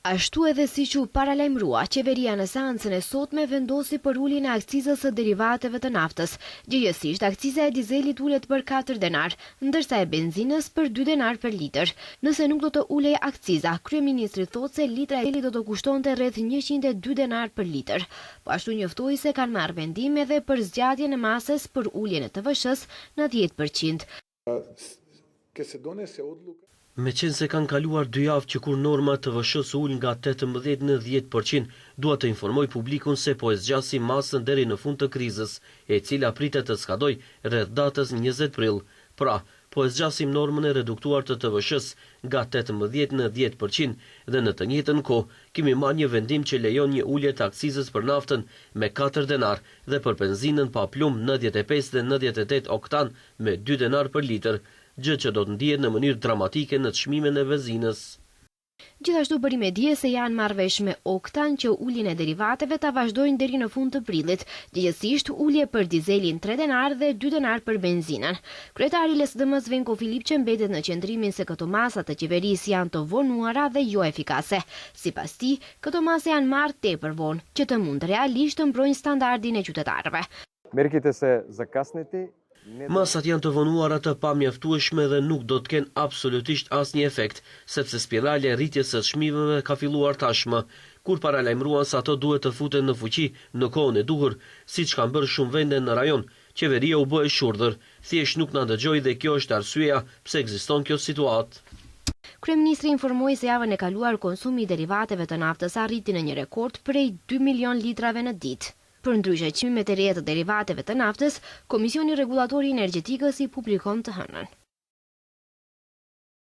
Ashtu edhe siç u paralajmërua, qeveria në seancën e sotme vendosi për uljen e akcizës së derivateve të naftës. Gjegjësisht, akciza e dizelit ulet për 4 denarë, ndërsa e benzinës për 2 denarë për litër. Nëse nuk do të ulej akciza, kryeministri thotë se litra e dizelit do të kushtonte rreth 102 denarë për litër. Po ashtu njoftoi se kanë marrë vendim edhe për zgjatjen e masës për uljen e TVSH-së në 10%. Meqenëse kanë kaluar dy javë që kur norma e TVSH-së u ul nga 18 në 10%, dua të informoj publikun se po e zgjasim masën deri në fund të krizës, e cila pritet të skadojë rreth datës 20 prill. Pra, po e zgjasim normën e reduktuar të TVSH-së nga 18 në 10% dhe në të njëjtën kohë kemi marrë një vendim që lejon një ulje të akcizës për naftën me 4 denarë dhe për benzinën pa plumb 95 dhe 98 oktan me 2 denarë për litër, gjë që do të ndihet në mënyrë dramatike në çmimin e benzinës. Gjithashtu bëri me dije se janë marrë vesh me Oktan që uljen e derivateve ta vazhdojnë deri në fund të prillit, gjegjësisht ulje për dizelin 3 denarë dhe 2 denarë për benzinën. Kryetari i LSDM-së Venko Filipçe mbetet në qëndrimin se këto masa të qeverisë janë të vonuara dhe jo efikase. Sipas tij, këto masa janë marrë tepër vonë, që të mund realisht të mbrojnë standardin e qytetarëve. Мерките се закаснети. Masat janë të vonuara të pamjaftueshme dhe nuk do të kenë absolutisht asnjë efekt, sepse spiralja e rritjes së çmimeve ka filluar tashmë. Kur paralajmëruan se ato duhet të futen në fuqi në kohën e duhur, siç kanë bërë shumë vende në rajon, qeveria u bë e shurdhër, thjesht nuk na dëgjoi dhe kjo është arsyeja pse ekziston kjo situatë. Kryeministri informoi se javën e kaluar konsumi i derivateve të naftës arriti në një rekord prej 2 milion litrave në ditë. Përndryshe, çmimet e reja të derivateve të naftës, Komisioni Rregullator i Energjetikës i publikon të hënën.